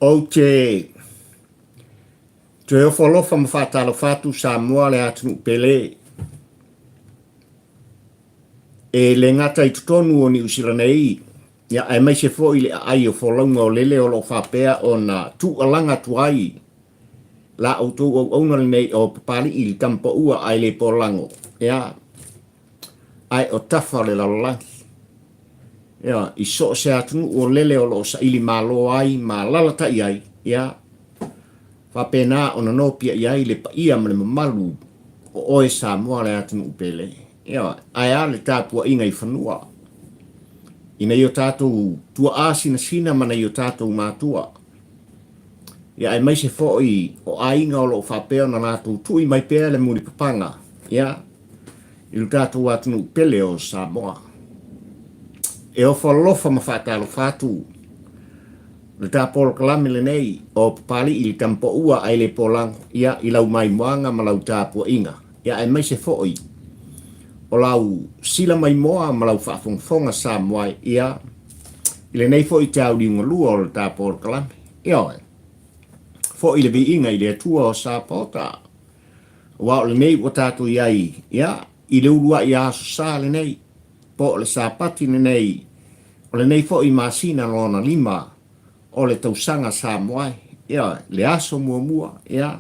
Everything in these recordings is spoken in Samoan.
Ou te toe ofo alofa ma faatalofa atu Samoa le atunuu pele e le gata i totonu o Niu Sila nei, ia, aemaise foi le aai o folauga o lele o lo o faapea ona tuualaga atu ai la outou auauna lenei o Papalii le tama paua ae le polago, ia, ae o tafa o le lalolagi. Ia, i so o se atunuu o lele o lo o saili malo ai ma alalatai ai, ia, faapena ona nopiai ai le paia ma le mamalu o oe Samoa le atunuu pele. Ia, ae a le tapuaiga i fanua i nai o tatou tuaa sinasina ma nai o tatou matua. Ia, aemaise foi o aiga o lo o faapea ona latou tui mai pea le mulipapaga, ia, i lo tatou atunuu pele o Samoa. E ofo alofa ma faatalofa atu le ta polokalame lenei o Papalii le Tama Paua ae le Polago, ia, i lau maimoaga ma lau tapuaiga, ia, aemaise foi o lau sila maimoa ma lau faafogafoga Samoa, ia, i lenei foi tauliugalua o le ta polokalame. Ioe, foi le viiga i le Atua o Sapaota. Aua o lenei ua tatou i ai, ia, i le uluai Aso Sa lenei, po o le Sapati lenei, o lenei foi masina lona lima o le tausaga Samoa, ia, le aso muamua, ia,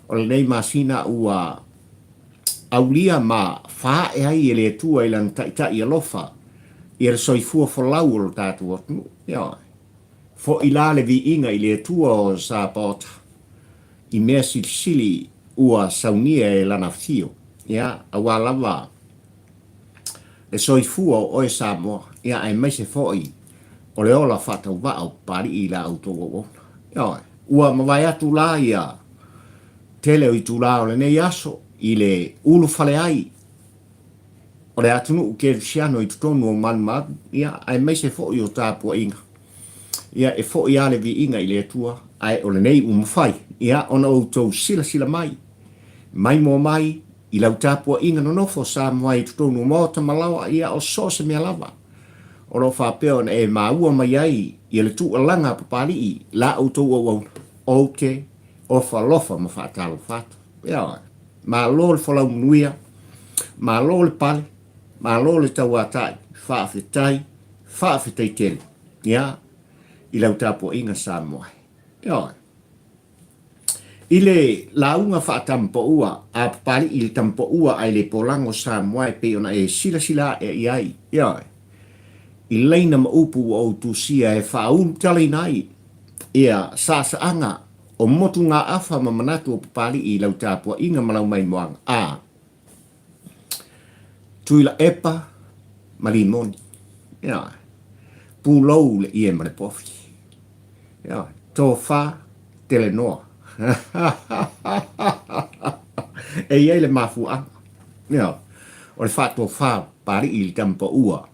o lenei masina ua aulia ma faaee ai e le Atua i Lana Taitai alofa ia le soifua folau o lo tatou atunuu. Ia, foi la le viiga i le Atua o Sapaota. i mea silisili ua saunia e lana afio, ia, aua lava le soifua o oe Samoa, ia, aemaise foi o le ola faatauvaa o Papalii i la outou auauna. Ioe, ua mavae atu la ia tele o itulā o lenei aso i le ulufale ai o le atunuu kerisiano i totonu o malumalu, ia, aemaise foi o tapuaiga. Ia, e foi lava le viiga i le Atua, ae o lenei ua mafai, ia, ona outou silasila mai, maimoa mai i lau tapuaiga nonofo Samoa i totonu o maota ma laoa, ia, o so o se mea lava o lo o faapea ona e maua mai ai ia le tuualaga a Papalii la outou auauna, ou te ofo alofa ma faatalofa atu. Ioe. Malo le folau manuia, malo le pale, malo le tauatai, faafetai, faafetai tele, ia, i lau tapuaiga Samoa. Ioe. I le lauga faatamapaua a Papalii le Tamapaua ae le Polago Samoa e pei ona e silasila ae i ai, ioe, i laina ma upu ua ou tusia e faaulutalaina ai ia saasaaga o motugaafa ma manatu o Papalii i lau tapuaiga ma lau maimoaga, a Tuilaepa ma Limoni, ioe, pulou le ie ma le pofi, ioe, tofa telenoa. E i ai le mafuaaga, ioe, o le faatofa Papalii i le tama paua,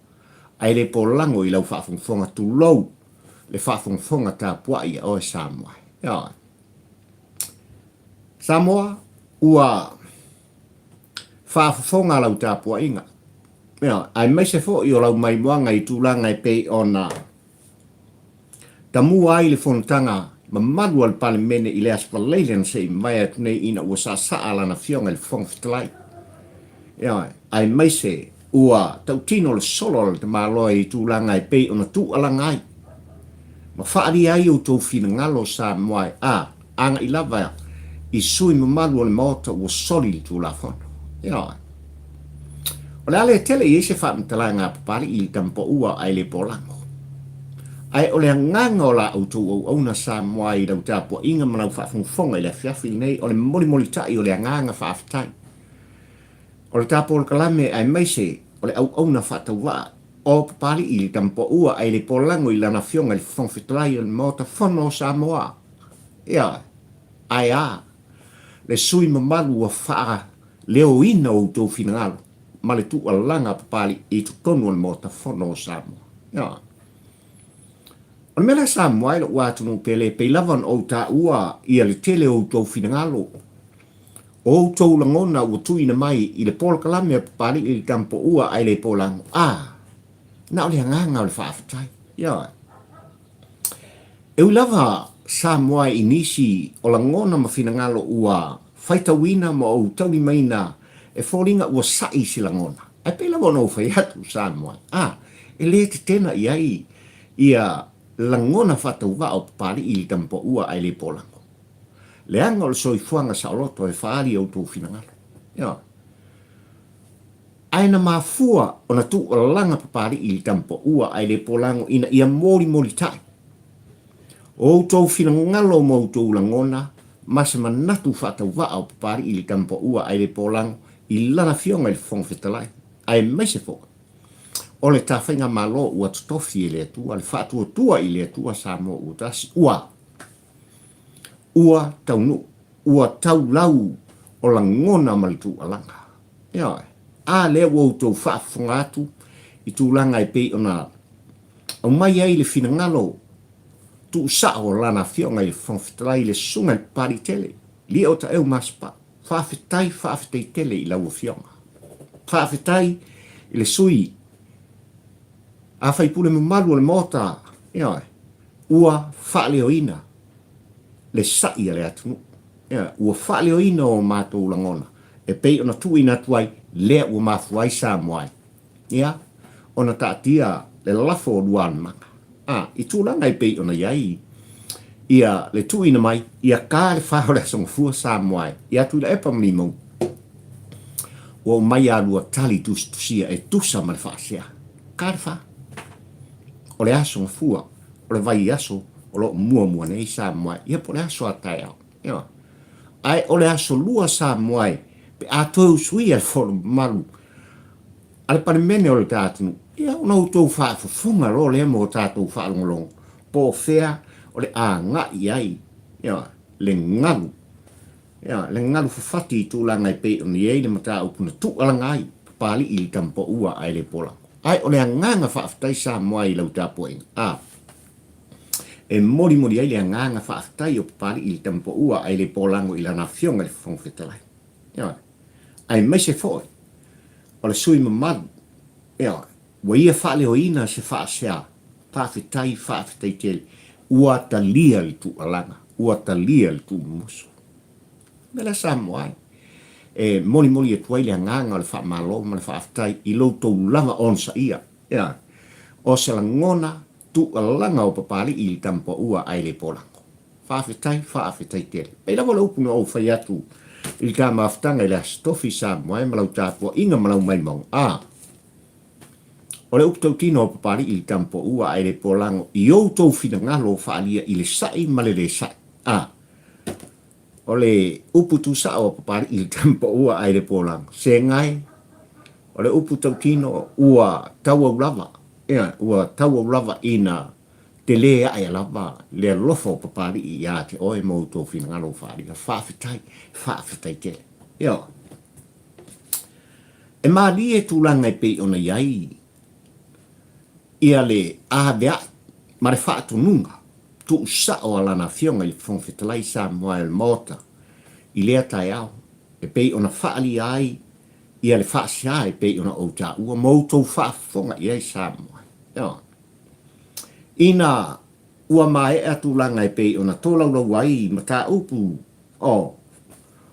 ae le polago i lau faafogafoga, tulou le faafogafoga tapuai a oe Samoa. Ioe. Samoa, ua faafofoga lau tapuaiga, ioe, aemaise foi o lau maimoaga i tulaga e pei ona tamua ai le fonotaga mamalu a le Palemene i le Aso Faraile na se i mavae atu nei ina ua saasaa lana Afioga i le Fofoga Fetalai. Ioe, aemaise ua tautino le solo a le tamaloa i tulaga e pei ona tuualaga ai ma faaalia ai outou finagalo Samoa e a agai lava i sui mamalu o le Maota ua soli le Tulafono. Ioe. O le a le tele i ai se faamatalaga a Papalii i le tama paua ae le polago. Ae o le agaga o la outou auauna Samoa i lau tapuaiga ma lau faafogafoga i le afiafi lenei o le molimolitai o le agaga faafetai o le ta polokalame aemaise o le auauna faatauvaa o Papalii le tama paua ae le polago i lana afioga i le Fofoga Fetalai o le Maota Fono o Samoa. Ioe. Ae a le sui mamalu ua faaleoina outou finagalo ma le tuualaga a Papalii i totonu o le Maota Fono o Samoa. Ioe. O le mea lea Samoa e lou atunuu pele, pei lava ona ou taua ia le tele o outou finagalo, o outou lagona ua tuuina mai i le polokalame a Papalii i le tama paua ae le polago. A, na o le agaga o le faafetai. Ioe. E ui lava. Samoa i nisi o lagona ma finagalo ua faitauina ma ou taulimaina e foliga ua sa'i se lagona. Ae pei lava ona ou fai atu, Samoa, a, e le tetena i ai ia lagona faatauvaa o Papali'i i le tamapaua ae le polago. Leaga o le soifuaga saoloto e faaali i outou finagalo. Ioe. Ae na mafua ona tuualaga Papali'i i le tamapaua ae le polago ina ia molimolitai outou finagalo ma outou lagona ma se manatu faatauvaa o Papali'i i le tamapaua ae le polago i lana Afioga i le Fofoga Fetalai, aemaise foi o le ta faigamalo ua totofi e le Atua, le faatuatua i le Atua Samoa ua tasi, ua ua taunuu, ua tau lau o lagona ma le tuualaga. Ioe. A lea ua outou faafofoga atu i tulaga e pei ona aumai ai le finagalo tuusao o Lana Afioga i le Fofoga Fetalai, le Susuga i le Papaliitele, Lio Taeu Masepau. Faafetai, faafetai tele i lau Afioga. Faafetai i le sui a faipule mamalu o le Maota, ioe, ua faaleoina le sa'i a le atunuu. Ioe, ua faaleoina o matou lagona e pei ona tuuina atu ai lea ua mafua ai Samoa e, ia, ona taatia le lalafo o Lualemaga. A, i tulaga e pei ona i ai ia le tuuina mai, ia ka le fa o le Aso Gafua Samoa e, ia Tuilaepa ma Limauga. Ua omai a lua tali tusitusia e tusa ma le faasea. Ka le fa o le Aso Gafua o le vaiaso o lo o muamua nei Samoa e, ia po o le aso a taeao. Ioe. Ae o le aso lua Samoa e, pe a toe usuia le fono mamalu a le Palemene o le ta atunuu, ia ona outou faafofoga loa lea ma o tatou faalogologo po o fea o le agai i ai, ioe, le galu, ioe, le galu fafati i tulaga e pei ona i ai le mataupu na tuualaga ai Papali'i i le Tamapaua ae le Polago. Ae o le agaga faafetai Samoa i lau tapuaiga, a e molimoli ai le agaga faafetai o Papali'i i le Tamapaua ae le Polago i lana Afioga i le Fofoga Fetalai. Ioe. Aemaise foi o le sui mamalu, ioe, ua ia faaleoina se faasea, faafetai, faafetai tele, ua talia le tuualaga, ua talia le tuumumusu. O le mea lea Samoa ai, e molimoli atu ai le agaga o le faamalo ma le faafetai i lo outou lava onosaia, ioe, o se lagona tuualaga o Papali'i i le Tamapaua ae le Polago. Faafetai, faafetai tele. Pei lava o le upu na ou fai atu i le ta mafutaga i le Aso Tofi Samoa e ma lau tapuaiga ma lau maimauga. A, o le upu tautino a Papali'i i le Tamapoua ae le polago i outou finagalo faaalia i le sa'i ma le le sa'i. A, o le upu tusao a Papali'i i le Tamapoua ae le polago, segai, o le upu tautino ua tauau lava, ioe, ua tauau lava ina Tele ae lava le alofa o Papali'i ia te oe ma outou finagalo ua faaalia. Faafetai, faafetai tele. Ioe. E malie tulaga e pei ona i ai ia le avea'i ma le faatonuga tuusao a Lana Afioga i le Fofoga Fetalai Samoa e o le Maota i lea taeao e pei ona faaalia ai ia le faasea e pei ona ou taua ma outou faafofoga i ai Samoa. Ioe. Ina ua maea tulaga e pei ona tolaulau ai mataupu o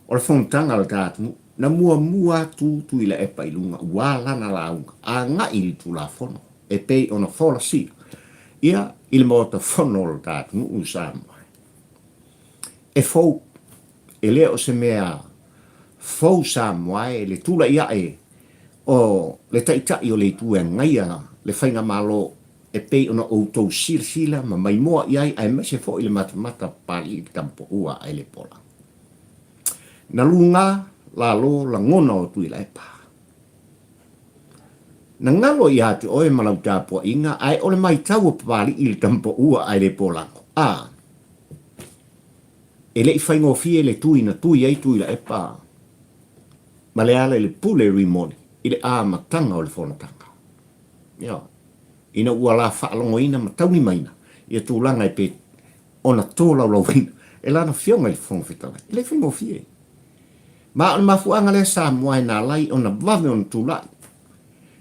o le fonotaga a le ta atunuu, na muamua atu Tuilaepa i luga ua lana lauga agai i le Tulafono e pei ona folasia ia i le Maota Fono o le ta atunuu i Samoa. E fou, e le o se mea fou Samoa e le tulai ae o le Taitai o le Itu e agaia le Faigamalo e pei ona outou silasila ma maimoa i ai aemaise foi le matamata Papali'i i le Tamapoua ae le Pola. Na luga lalo lagona o Tuilaepa. Na galo ia te oe ma lau tapuaiga ae o le maitau o Papali'i i le Tamapoua ae le Polago. A, e le i faigofie le tui na tui ai Tuilaepa ma Lealailepule Rimoni i le amataga o le fonotaga. Ioe. Ina ua la faalogoina ma taulimaina ia tulaga e pei ona tolaulauina e lana Afioga i le Fofoga Fetalai. E le faigofie. Ma o le mafuaaga lea Samoa e na alai ona vave ona tulai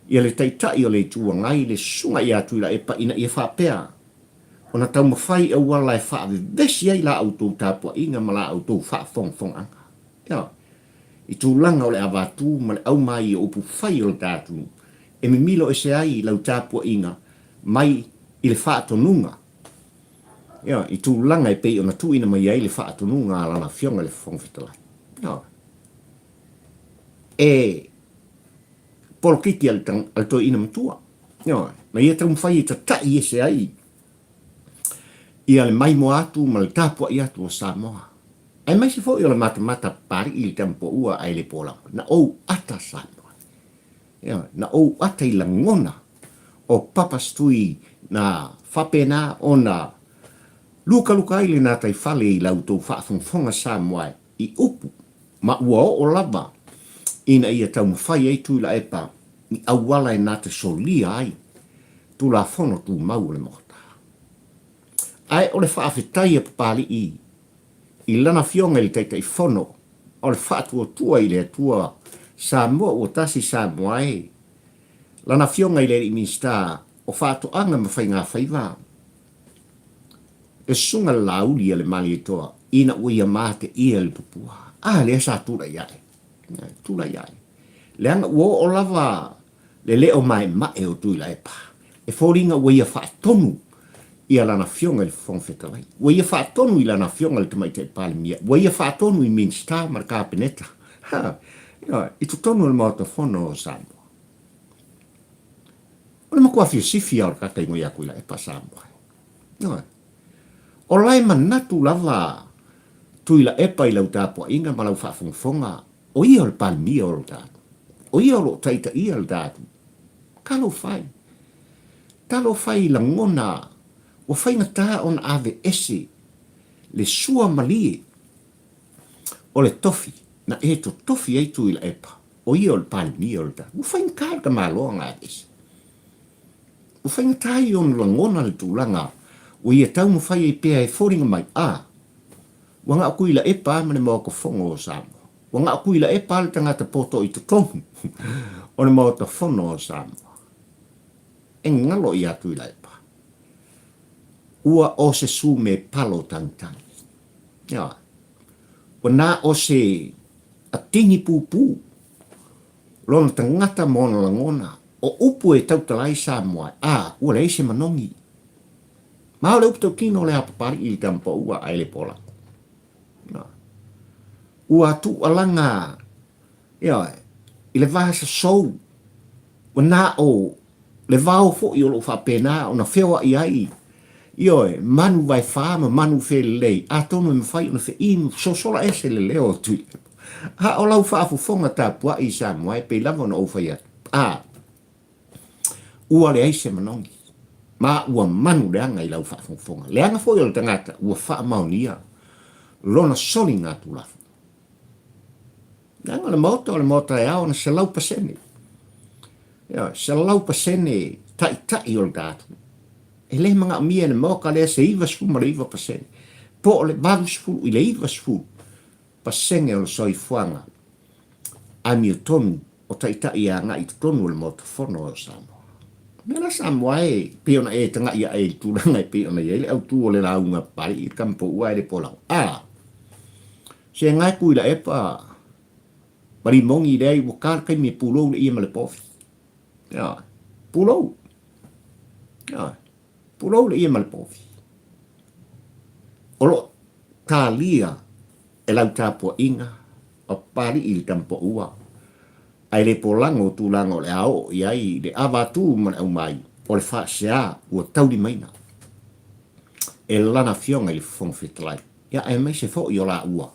ia le Taitai o le Itu Agai, le Susuga ia Tuilaepa ina ia faapea. ona taumafai i auala e faavevesi ai la outou tapuaiga ma la outou faafogafogaaga. Ioe. I tulaga o le avatu ma le aumai o upufai o le ta atunuu, e mimilo ese ai lau tapuaiga mai i le faatonuga, ioe, i tulaga e pei ona tuuina mai ai le faatonuga a Lana Afioga i le Fofoga Fetalai. Ioe. E polokiki a le toeaina matua. Ioe. Na ia taumafai e tata'i ese ai ia le maimoa atu ma le tapua'i atu o Samoa, aemaise foi o le matamata Papali'i i le Tamapoaua ae le po lava. Na ou ata Samoa. Ioe. Na ou ata i lagona o Papastui na faapena ona lukaluka ai le gataifale i la outou faafogafoga Samoa i upu ma ua oo lava ina ia taumafai ai Tuilaepa i auala e na te solia ai Tulafono Tumau o le Maota. Ae o le faafetai a Papali'i i lana Afioga i le Taitaifono o le Faatuatua i le Atua Samoa ua tasi Samoa e, lana Afioga i le Alii Minisita o Faatoaga ma Faigafaiva, le Susuga le Laauli a le Malietoa ina ua ia mateia le tupua. A lea sa tulai ae. Tulai ae. Leaga ua oo lava le leo maemae o Tuilaepa, e foliga ua ia faatonu ia lana Afioga i le Fofoga Fetalai, ua ia faatonu i lana Afioga i le Tamaitai Palemia, ua ia faatonu i Minisita ma le Kapeneta, ha, i totonu o le Maota Fono o Samoa. O le matua fiosifia o le tagata igoa ia Tuilaepa Samoa. Ioe. O la e manatu lava Tuilaepa i lau tapuaiga ma lau faafogafoga, o ia o le Palemia o lo tatou. O ia o lo o taitaia le tatou. Talofa e. Talofa e i lagona ua faigata ona aveese le sua malie o le tofi na e totofi ai Tuilaepa, o ia o le Palemia o le tatou. Ua faigata le tamaloa ona aveese. Ua faigata ai ona lagona le tulaga ua ia taumafai ai pea e foliga mai, a, ua na o Tuilaepa lava ma le Maota Fono o Samoa. Ua na o Tuilaepa lava le tagata poto i totonu o le Maota Fono o Samoa. E galo ia Tuilaepa. Ua o se sume palo tagitagi. Ioe. Ua na o se atigi pupū lona tagata ma ona lagona, o upu e tautala ai Samoa, a, ua leai se manogi. Ma o le upu tautino o le Apapali'i i le Tamapaua ae le Polako. Na. Ua tuualaga, ioe, i le va sasou, ua na o le vao foi o lo o faapena ona feoai ai, ioe, manu vaefa ma manu felelei, atonu e mafai ona feinu sosola ese le leo o Tuilaepa. A o lau faafofoga tapuai i Samoa e pei lava ona ou fai atu, a, ua leai se manogi, ma ua manu leaga i lau faafogafoga. Leaga foi o le tagata ua faamaonia lona soligatulafono. Leaga o le Maota o le Maota e ao ona 100%. Ioe, 100% taitai o le ta atunuu. E le manaomia e le Maota lea se 99% po o le 80 i le 90% o le soifuaga amiotonu o taitai e agai i totonu o le Maota Fono o Samoa. O mea la Samoa e pei ona e tagai ae i le tulaga e pei ona i ai le autu o le lauga Papalii i le Tamapoua e le Polau. A, Se ngae Tuilaepa ma Limoni leai ua ta le taimi e pulou le ie ma le povi. Ioe. Pulou. Ioe. Pulou le ie ma le povi. O lo o talia e lau tapuaiga o Papali'i i le Tamapoua ae le polago o tulaga o le a oo i ai le avatu ma le aumai o le faasea ua taulimaina e lana Afioga i le Fofoga Fetalai. Ia, aemaise foi o laua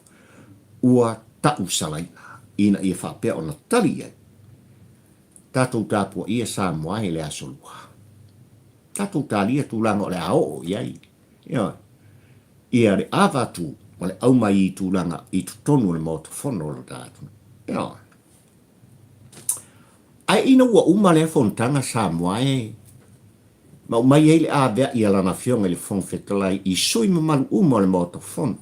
ua tausalaina ina ia faapea ona tali i ai. Tatou tapuaia Samoa i le Aso Lua. Tatou talia tulaga o le a oo i ai, ioe, ia le avatu ma le aumai i tulaga i totonu o le Maota Fono o lo ta atunuu. Ioe. Ae ina ua uma lea fonotaga Samoa e, ma aumai ai le avea'i a Lana Afioga i le Fofoga Fetalai i sui mamalu uma o le Maota Fono,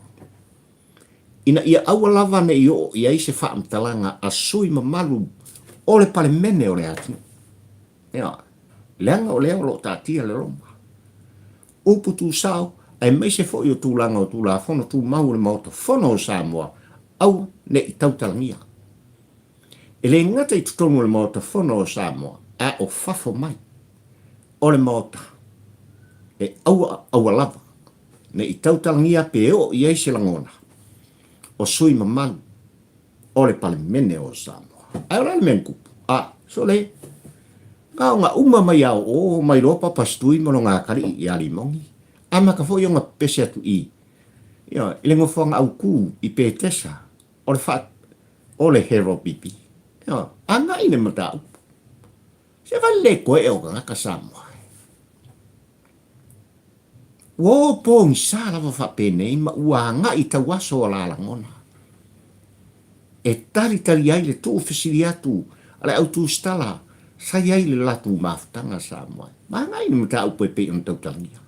ina ia aua lava ne i oo i ai se faamatalaga a sui mamalu o le Palemene o le atunuu. Ioe, leaga o lea o lo o taatia le loma. Upu tusao, aemaise foi o tulaga o Tulafono Tumau o le Maota Fono o Samoa, aua ne i tautalagia. E le gata i totonu o le Maota Fono o Samoa, a o fafo mai o le Maota, e aua aua lava ne i tautalagia pe oo i ai se lagona o sui mamalu o le Palemene o Samoa. Ae o le a le mea na tupu? A, sole, na ona uma mai a oo mai loa Papasitui ma lona atalii ia Limogi, amata foi ona pepese atu i, ioe, i le nofoaga autu i Petesa o le faa, o le Harold Beebe. Ioe, agai le mataupu. Se vale le koee o tagata Samoa. Ua o pogisa lava faapenei ma ua agai i tauaso o la lagona. E talitali ai le tuufesili atu a le au tusitala sa i ai le latou mafutaga Samoa. Ma agai le mataupu e pei ona tautalagia.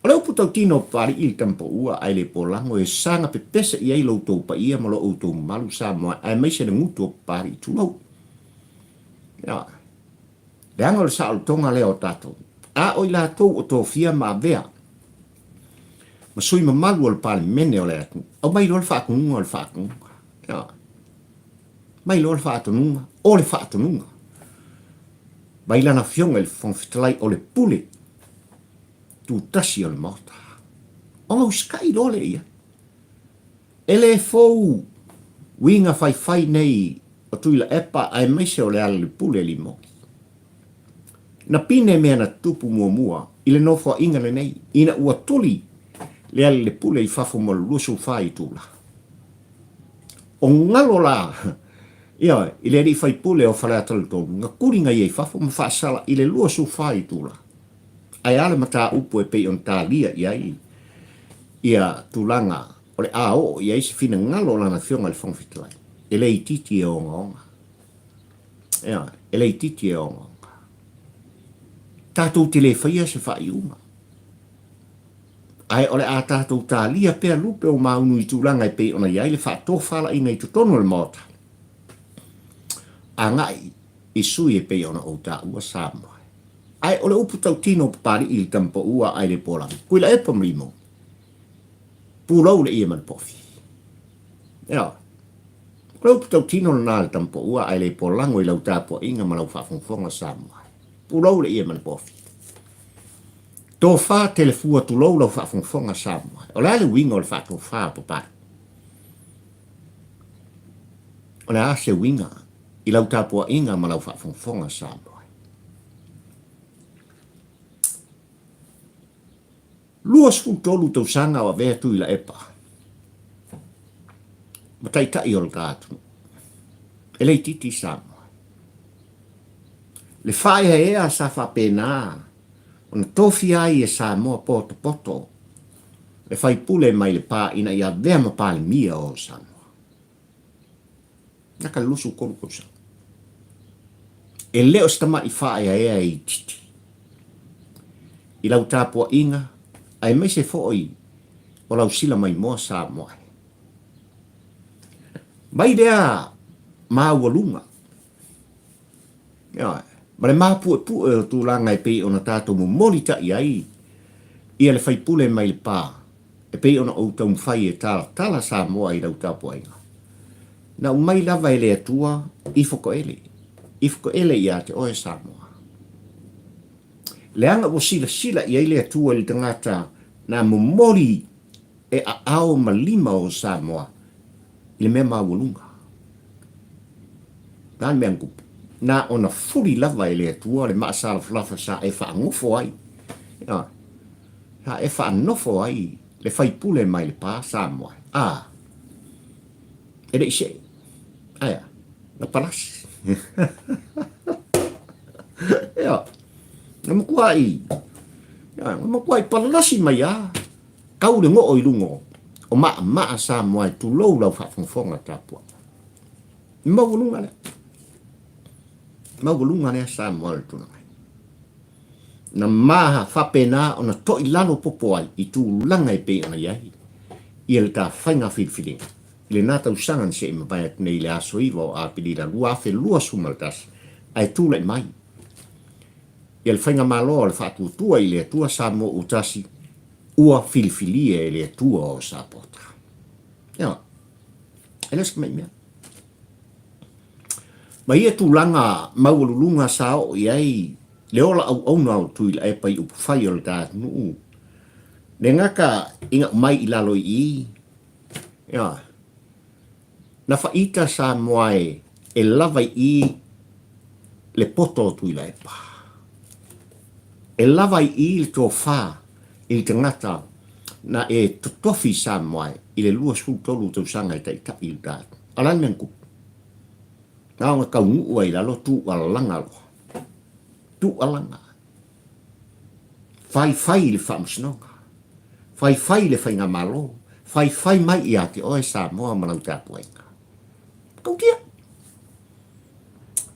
O le upu tautino o Papalii i le tamapaua ae le polago e saga pepese i ai lo outou paia ma lo outou mamalu Samoa aemaise le gutu o Papalii tulou. Ioe. Leaga o le saolotoga lea o tatou. A o i latou o tofia ma avea ma sui mamalu o le Palemene o le atunuu, aumai loa le faatonuga o le faatonuga. Ioe. Mai loa le faatonuga o le faatonuga. Mai lana afioga i le Fofoga Fetalai o le pule tutasi o le Maota. Ona usitai loa lea i ai. E le fou uiga faifai nei o Tuilaepa aemaise o Lealailepule Limoki. Na pine mea na tutupu muamua i le nofoaiga lenei ina ua tuli Lealailepule i fafo mo le 24 itula. O galo la ioe i le alii faipule o Faleata le 3 na tuli ia i fafo ma faasala i le 24 itula. Ae a le mataupu e pei ona talia i ai ia tulaga o le a oo i ai se finagalo o Lana Afioga i le Fofoga Fetalai? E le itiiti e ogaoga. Ioe, e le itiiti e ogaoga. Tatou te le faia se faaiuga. Ae o le a tatou talia pea lupe o maunu i tulaga e pei ona i ai le faatofalaiga i totonu o le Maota, agai i sui e pei ona ou taua Samoa. Ae o le upu tautino o Papalii i le tamapaua ae le polagi, Tuilaepa ma Limoni, pulou le ie ma le pofi. Ioe. O le upu tautino lena a le tamapaua ae le polago i lau tapuaiga ma lau faafogafoga Samoa. Pulou le ie ma le pofi. Tofa telefua tulou lau faafogafoga Samoa. O le a le uiga o le faatofa a Papalii? O le a se uiga i lau tapuaiga ma lau faafogafoga Samoa? 23 tausaga o avea Tuilaepa ma taitai o le ta atunuu. E le itiiti Samoa. Le faaeaea sa faapena ona tofia ai e Samoa potopoto le faipule mai Lepa ina ia avea ma Palemia o Samoa. Naka le 23 tausaga. E le o se tama'i faaeaea e itiiti i lau tapuaiga aemaise foi o lau sila maimoa Samoa. Mai lea maualuga, ioe, ma le mapuepue o tulaga e pei ona tatou momoli ta'i ai ia le faipule mai Lepa e pei ona ou taumafai e talatala Samoa i lau tapuaiga. Na aumai lava e le Atua ifo toele, ifo toele ia te oe Samoa. Leaga ua silasila i ai le Atua i le tagata na momoli e aao ma lima o Samoa i le mea maualuga. Na le mea na tupu. Na ona fuli lava e le Atua le maasalafalafa sa e faanofo ai. Sa e faanofo ai le faipule mai Lepa Samoa. A, e le i see. Ae a? Na palasi. Ioe. Na matuai, ioe, na matuai palasi mai lava tau le goo i luga o maamaa Samoa e tulou lau faafogafoga tapuai. Maualuga lea. Maualuga lea Samoa o le tulaga. Na ma faapena ona toilalo popo ai i tulaga e pei ona i ai ia le ta faiga filifiliga i lena tausaga na se'i mavae atu nei i le aso 9 o Aperila 2021 ae tulai mai. Ia le Faigamalo a le Faatuatua i le Atua Samoa ua tasi, ua filifilia e le Atua o Sapota. Ia, e le o se tamai mea. Ma ia tulaga maualuluga sa oo i ai le ola auauna o Tuilaepa i upufai o le ta atunuu, le gata ina aumai i lalo i i, ia, na faita Samoa e, e lava i i le poto o Tuilaepa. E lava i i le tofa i le tagata na e totofi i Samoa i le 23 tausaga e taitai i le ta atunuu. A o le a le mea na tupu? Na ona taunuu ai i lalo tuualalaga loa. Tuualaga. Faifai i le faamasinoga. Faifai i le faigamalo. Faifai mai ia te oe Samoa ma lau tapuaiga. Tautia.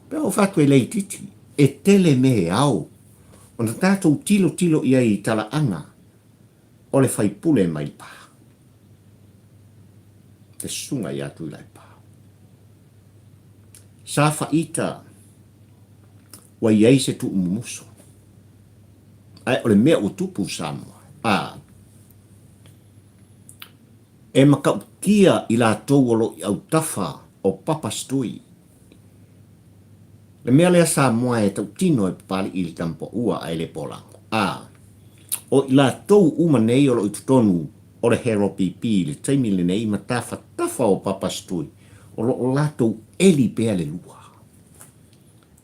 Pe o fatu e le itiiti, e tele mea e ao ona tatou tilotilo i ai i talaaga o le faipule mai Lepa. Le susuga ia Tuilaepa. Sa faita ua i ai se tuumumusu. Ae o le mea ua tupu i Samoa, a e matautia i latou o lo o i autafa o Papa Stui. Le mea lea Samoa e tautino e Papali'i i le Tamapaua ae le Polago. A o i latou uma nei o lo o i totonu o le HRPP i le taimi lenei ma tafatafa o Papa Stui, o lo o latou eli pea le lua.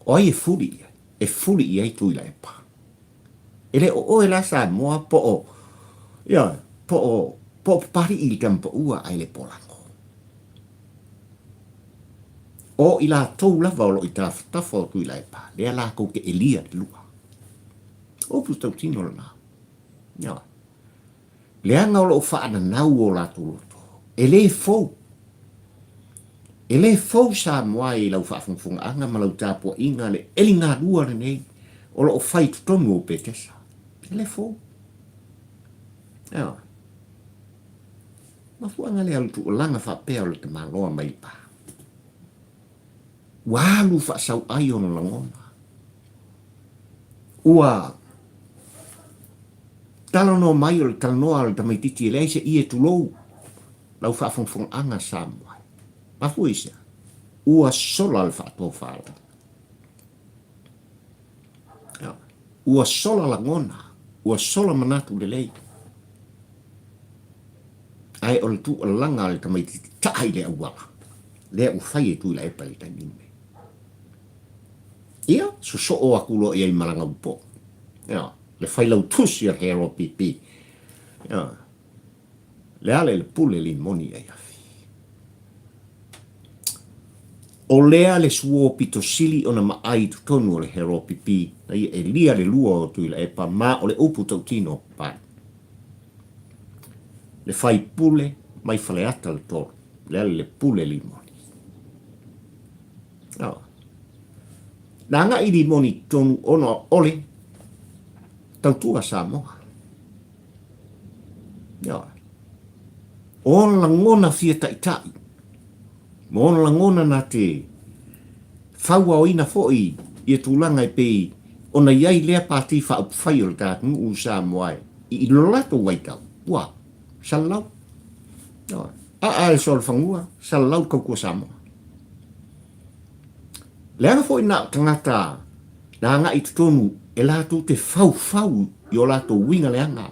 O ai e fuli i ai? E fuli i ai Tuilaepa. E le o oe la Samoa po o, ioe, po o, po o Papali'i i le Tamapaua ae le Polago. O i latou lava o lo o i tafatafa o Tuilaepa, lea latou te elia le lua. O upu tautino lena. Ioe. Leaga o lo o faananau o latou loto. E le fou. E le fou Samoa i lau faafogafogaaga ma lau tapuaiga le eligalua lenei o lo o fai i totonu o Petesa. E le fou. Ioe. Mafuaaga lea o le tuulaga faapea o le tamaloa mai le pa. Ua alu faasauai ona lagona. Ua talanoa mai o le talanoa a le tamaititi e leai se ie tulou lau faafogafogaaga Samoa. Mafua i se a? Ua sola le faatofalaiga. Ua sola lagona, ua sola manatu lelei. Ae o le tuualaga a le tamaititi taa i le auala, lea ua fai e Tuilaepa i le taimi lenei. Ia, sosoo atu loa i ai ma lana upo. Ia, le failautusi a le HRPP. Ia, le ala i le pule limoni ai afi. O lea le suo pito sili ona maai i totonu o le HRPP, na ia elia le lua o Tuilaepa ma o le upu tautino pai. Le faipule mai Faleata le tolu, le ala i le pule limoni. Oh. Na agai limoni i totonu ona o le tautua Samoa. Ioe. O ona lagona fia taitai, ma ona lagona na te fauaoina foi ia tulaga e pei ona i ai lea pati faaupufai o le ta atunuu Samoa e i lo latou vaitau, ua salalau. Ioe. Aa e solofanua, salalau le tautua Samoa. Leaga foi na o tagata na agai i totonu e latou te faufau i o latou uiga leaga,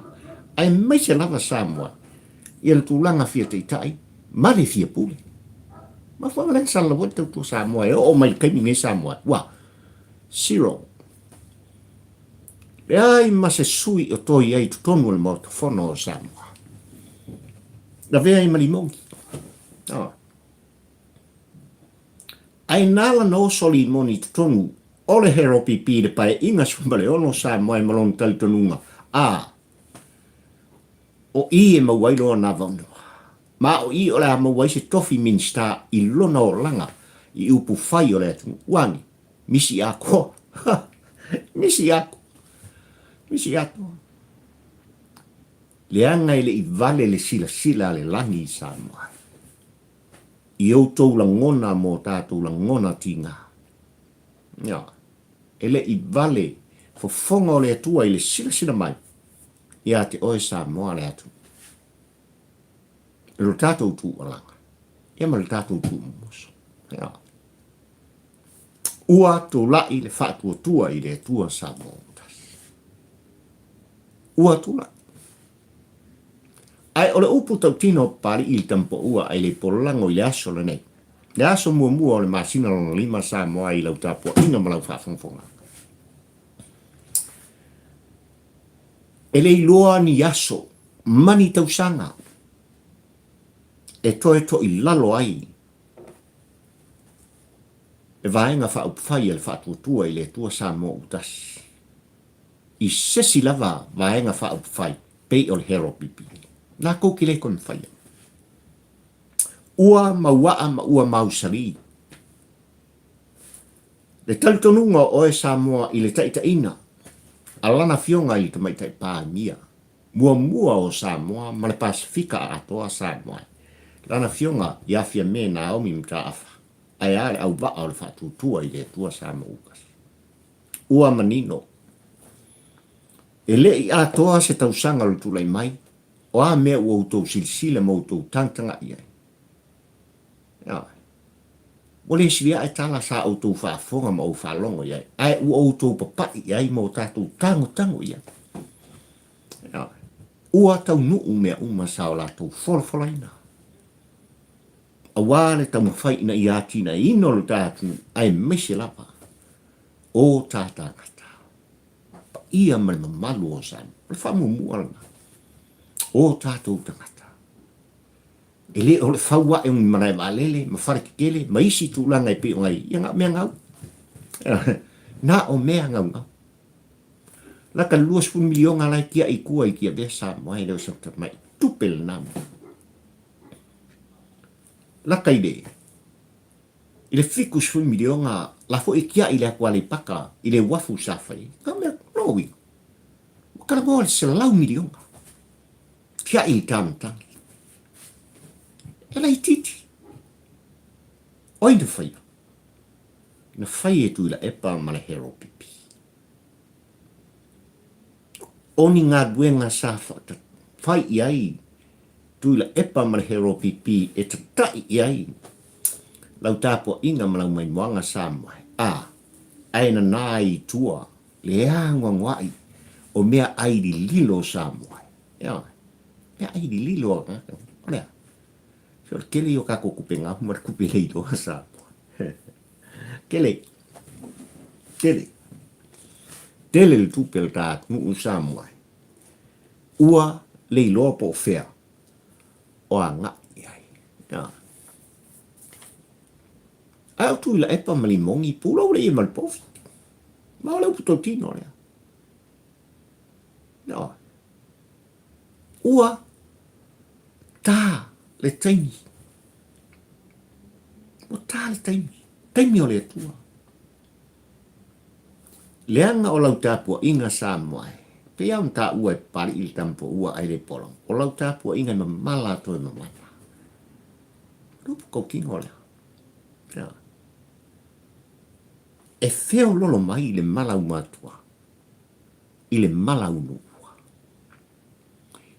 aemaise lava Samoa ia le tulaga fia taitai ma le fia pule. Mafuaaga lea na salalau ai le tautua Samoa e oo mai i le taimi lenei Samoa, ua zero. Leai ma se sui o toe i ai i totonu o le Maota Fono o Samoa. Lavea ai ma Limoni. Oh. Ae na ala na oso Limoni i totonu o le HRPP i le Paeaiga 16 Samoa e ma lona talitonuga, a o i e maua ai lona avanoa, ma o i o le a maua ai se tofi Minisita i lona olaga i upu fai o le atunuu. Ua ane, misi atoa. Misi atoa. Misi atoa. Leaga e le i vale le silasila a le lagi i Samoa. I outou lagona mo tatou lagona tiga. Ioe. E le i vale. Fofoga o le Atua i le silasila mai ia te oe Samoa le atunuu. I lo tatou tuualaga, ia ma le tatou tuumoso. Ia. Ua tulai le faatuatua i le Atua Samoa ua tasi. Ua tulai. Ae o le upu tautino a Papalii i le Tamapoua ai le Polago i le aso lenei, le aso muamua o le masina lona lima Samoa i lau tapuaiga ma lau faafogafoga. E le iloa ni aso ma ni tausaga e toe toilalo ai le Vaega Faaupufai a le Faatuatua i le Atua Samoa ua tasi i se isi lava Vaega Faaupufai pei o le HRPP. Latou te le toe mafaia. Ua mauaa ma ua mausali le talitonuga o oe Samoa i le taitaiina a Lana Afioga i le Tamaitai Palemia muamua o Samoa ma le Pasefika atoa Samoa, Lana Afioga ia Fiame Naomi Mataafa, ae a le auvaa o le faatuatua i le Atua Samoa Ukasi. Ua manino, e le i atoa se tausaga o le tulai mai, o a mea ua outou silasila ma outou tagatagai ai? Ioe. Ua le sili ae tala sa outou faafofoga ma ou faalogo i ai, ae ua outou papai i ai ma o tatou tagotago i ai. Ioe. Ua taunuu mea uma sa o latou folafolaina, aua le taumafai ina ia atinaeina o lo ta atunuu, aemaise lava o ta tagata. Paia ma le mamalu o Samoa. O le faamuamua lena o tatou tagata. E le o le fau ae o ni malae vaalele ma fale tetele ma isi tulaga e pei ona i ai, ia na o mea gau. Na o mea gaugau. Lata le 20 miliona la e tiai i tua i Tiavea Samoa e le o se tamai tupe lena mea. Lata i le i le 70 miliona la foi e tiai i le atu Aleipata i le uafu sa fai ai. Na o mea, lona uiga, ua talanoa i le 100 miliona. Tiai i tamatagi. E laitiiti. O ai na faia? Na fai e Tuilaepa ma le Heropipi. O ni galuega sa fai i ai Tuilaepa ma le Heropipi e tata'i i ai lau tapua'iga ma lau maimoaga Samoa, a, ae nanā ai i tua le anoanoa'i o mea ai lililo o Samoa. Ioe, mea ai lililo a tagata. O le a? Se o le tele ia o tatou tupe gau ma le tupe leiloa Samoa. Tele. Tele. Tele le tupe a le ta atunuu Samoa. Ua leiloa po o fea o agai i ai. Ioe. Ae o Tuilaepa ma Limogi, pulou le ie ma le povi. Ma o le upu tautino lea. Ioe. Ua tā le taimi. Ua tā le taimi. Taimi o le Atua. Leaga o lau tapuaiga Samoa e, pei lava ona taua e Papali'i le tama poua ai le Polo, o lau tapuaiga e mamala atu e mamala. Le upu tautino lea. Ioe. E feololo mai le mala aumatua i le mala aunuua.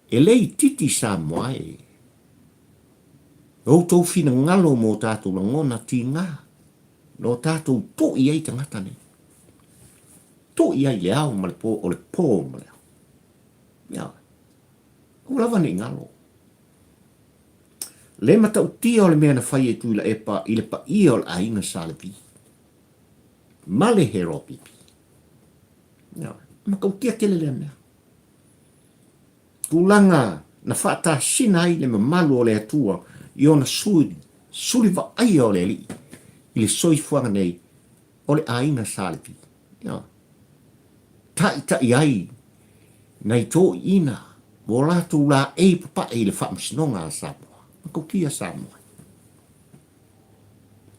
E le itiiti Samoa e outou finagalo mo tatou lagona tiga, no tatou to'i ai tagata nei. To'i ai le ao ma le po, o le po ma le ao. Ioe. Aua lava ne i galo. Le matautia o le mea na fai e Tuilaepa i le paia o le aiga Sa Levi ma le Heropipi. Ioe. Matautia tele lea mea. Tulaga na faatasina ai le mamalu o le Atua i ona sui suli vaaia o le Alii i le soifuaga nei o le aiga Sa Levi. Ioe. Taʻitaʻi ai nai toeaiina ma o latou laei papaʻe i le faamasinoga a Samoa. Matautia Samoa.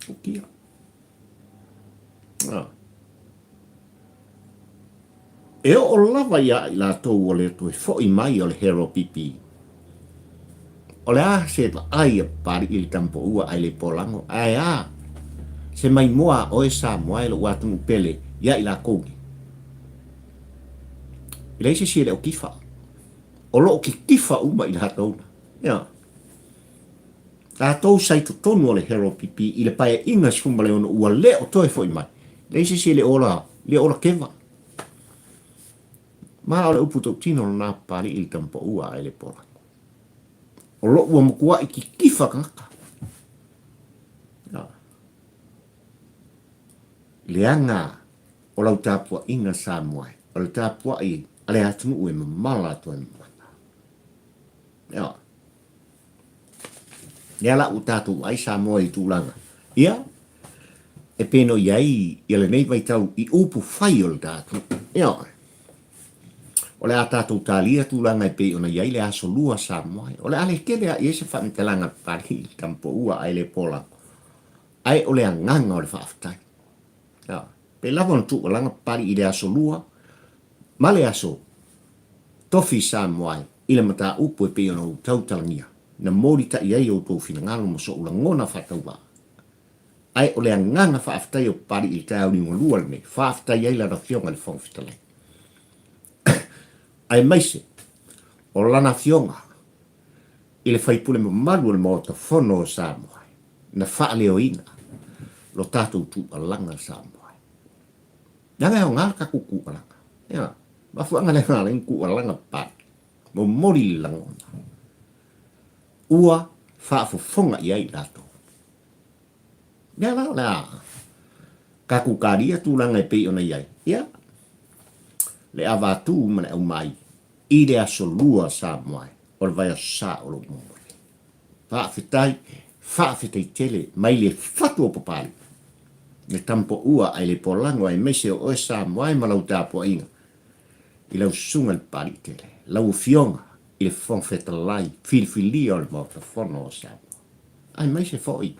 Matautia. Ah. E oo lava ia i latou ua le toe fo'i mai o le HRPP. O le a se vaai a Papali'i i le tama poua ae le polago, ae a se maimoa a oe Samoa e lou atunuu pele ia i lakou nei. E leai se isi e le o kifa. O lo o kikifa uma i latou na. Ia. Tatou sa i totonu o le HLPP i le paeaiga 16 ua le o toe foi mai. Leai se isi e le ola, le ola keva. Ma o le upu tautino lena Papalii i le tamapaua ae le pola. O lo ua matuai kikifa tagata. Ia. Leaga o lau tapuaiga Samoa e, o le tapuai a le atunuu e mamala atu ai mamala. Ia. Lea la ua tatou vaai Samoa i tulaga ia e pei ona i ai ia lenei vaitau i upu fai o le tatou. Ia. O le a tatou talia tulaga e pei ona i ai le Aso Lua Samoa e. O le a le tele lava i ai se faamatalaga Papalii i le Tamapoua ae le Polago. Ae o le agaga o le faafetai. Ia. Pei lava ona tuualaga Papalii i le Aso Lua ma le Aso Tofi Samoa e i le mataupu e pei ona ou tautalagia, na molitai ai outou finagalo ma so'u lagona faatauvaa. Ae o le agaga faafetai o Papalii i le taeao liugalua lenei, faafetai ai lana Afioga i le Fofoga Fetalai, aemaise o lana Afioga i le faipule mamalu o le Maota Fono o Samoa, na faaleoina lo tatou tuualaga Samoa. Leaga e aoga le tatou tuualaga. Ia, mafuaaga lea na ala ai ona tuualaga Papalii. Momoli le lagona. Ua faafofoga i ai i latou. Mea la o le a tatou talia tulaga e pei ona i ai, ia, le avatu ma le aumai i le Aso Lua Samoa o le vaiaso sa o lo o momoli. Faafetai, faafetai tele mai le fatu o Papalii, le Tampoua ae le Polago aemaise o oe Samoa ma lau tapuaiga i lau susuga i le Papalii tele, lau Afioga i le Fofoga Fetalai filifilia o le Maota Fono o Samoa, aemaise foi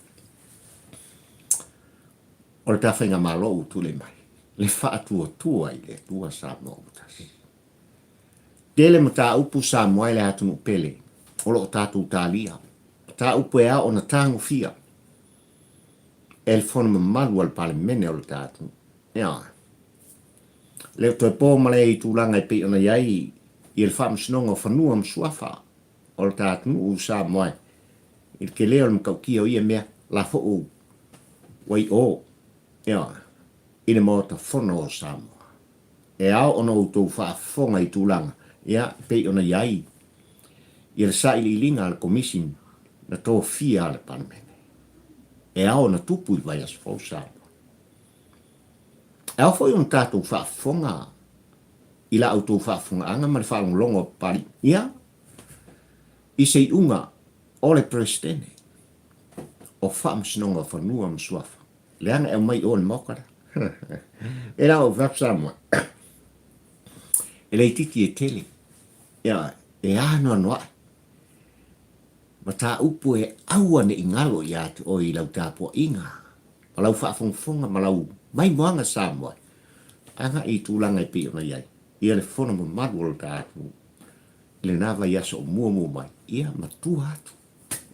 o le ta Faigamalo ua tulai mai, le faatuatua i le Atua Samoa ua tasi. Tele mataupu Samoa i le atunuu pele o lo o tatou talia, mataupu e ao ona tagofia e le fono mamalu a le Palemene o le ta atunuu. Ioe. Le o toe po ma le i tulaga e pei ona i ai i le Faamasinoga o Fanua ma Suafa o le ta atunuu Samoa i le tele o le matautia o ia mea la fo'u ua i o, ioe, i le Maota Fono o Samoa. E ao ona outou faafofoga i tulaga ia e pei ona i ai ia le sailiiliga a le Komisi na tofia a le Palemene. E ao ona tupu i le vaiaso fou Samoa. E ao foi ona tatou faafofoga i la outou faafofogaaga ma le faalogologo a Papalii ia i se iuga o le Peresetene o Faamasinoga o Fanua ma Suafa, leaga e aumai i o i le Maota lea. E la ou fai Samoa, e le itiiti e tele, ia, e anoanoai mataupu e aua ne i galo ia te oe i lau tapuaiga ma lau faafogafoga ma lau maimoaga Samoa agai i tulaga e pei ona i ai ia le fono mamalu o lo ta atunuu i lena vaiaso o muamua mai, ia matua atu.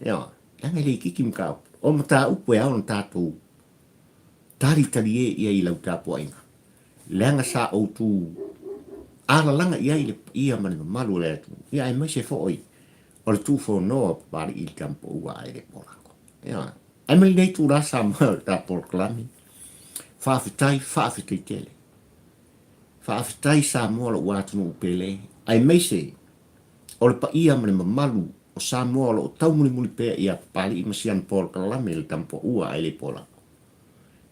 Ioe, leaga e le itiiti mataupu. O mataupu e ao ona tatou talitalie i ai i lau tapuaiga, leaga sa ou tu alalaga i ai le paia ma le mamalu o le atunuu, ia aemaise foi o le tuufonoa o Papalii i le Tamapoua ae le Polago. Ioe. Ae mai lenei itula Samoa o le ta polokalame. Faafetai, faafetai tele. Faafetai Samoa lou atunuu pele, aemaise o le paia ma le mamalu o Samoa o lo o taumulimuli pea ia Papalii ma si ana polokalame i le Tamapoua ae le Polago.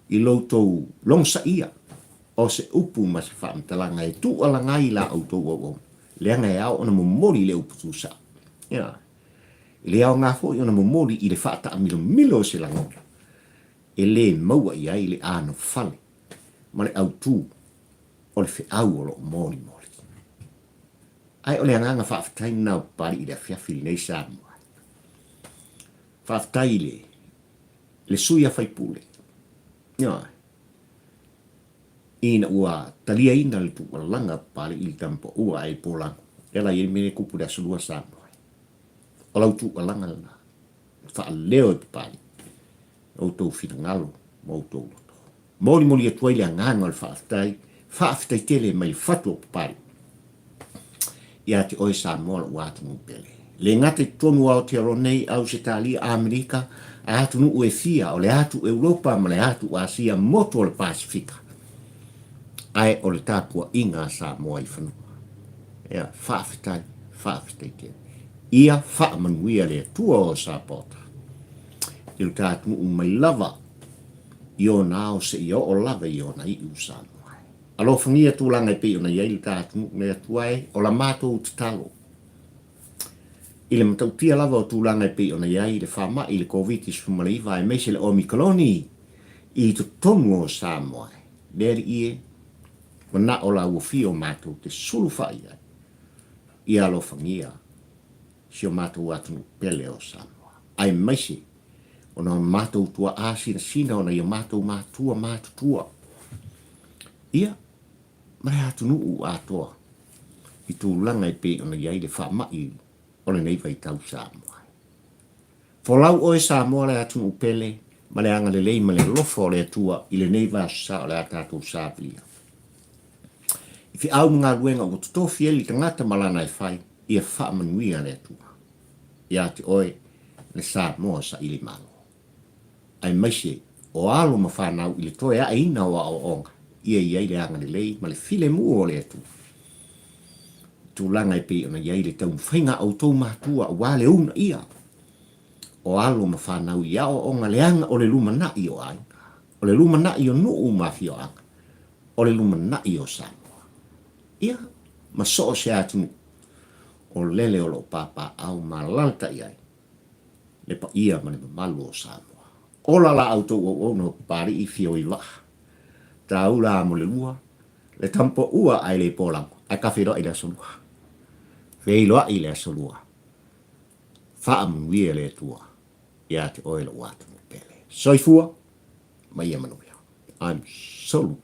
I lo outou logosaia o se upu ma se faamatalaga e tuualaga ai la outou auauna, leaga e ao ona momoli le upu tusa. Ia, e le aoga foi ona momoli i le faataamilomilo o se lagona e le maua i ai le anofale ma le autu o le feau o lo o molimoli. Ae o le agaga faafetai lena o Papalii i le afiafi lenei Samoa. Faafetai i le le sui a faipule. Ioe. Ina ua taliaina le tuualaga a Papalii i le Tamapoua ae i Polago, lea la i ai mea e tupu i le Aso Lua Samoa. O lau tuualaga lena, faaleo e Papalii outou finagalo ma outou loto. Molimoli atu ai le agaga o le faafetai, faafetai tele mai le fatu o Papalii. Ia te oe Samoa lo'u atunuu pele. Le gata i totonu o Aotearoa nei, Ausetalia, Amerika, a atunuu e fia, o le atu Europa ma le atu Asia, motu o le Pasifika. Ae o le tapuaiga a Samoa i fanua. Ia, faafetai, faafetai tele. Ia faamanuia le Atua o Sapota i lo ta atunuu mai lava i ona ao seia oo lava i ona iu Samoa. Alofagia tulaga e pei ona i ai le ta atunuu le Atua e, o la matou tatalo. I le matautia lava o tulaga e pei ona i ai le faamai i le Koviti-19 aemaise le Omikoloni i totonu o Samoa e, le Alii e, manao la ua fia o matou te sulufa'i ai, ia alofagia si o matou atunuu pele o Samoa, aemaise ona o matou tuaa sinasina ona i o matou matua matutua, ia, ma le atunuu atoa i tulaga e pei ona i ai le faamai o lenei vaitau Samoa. Folau oe Samoa le atunuu pele ma le agalelei ma le alofa o le Atua i lenei vaasosa o le a tatou savilia. I feau ma galuega ua totofi ai le tagata ma lana e fai, ia faamanuia le Atua ia te oe le Samoa saili malo, aemaise o alo ma fanau i le toe aeina o aoaoga ia i ai le agalelei ma le filemu o le Atua. I tulaga e pei ona i ai le taumafaiga a outou matua aua le uunaia o alo ma fanau i aoaoga leaga o le lumanai o aiga, o le lumanai o nuu ma afioaga, o le lumanai o Samoa. Ia, ma so o se atunuu o lele o lo o papaaao ma alaalatai ai le paia ma le mamalu o Samoa. Ola la outou auauna o Papalii fio i vaa, tāula mo le lua, le tampoua ae le polago, ae ka feiloai i le aso lua. Feiloai i le aso lua. Faamanuia le Atua ia te oe lou atunuu pele. Soifua ma ia manuia. I'm so.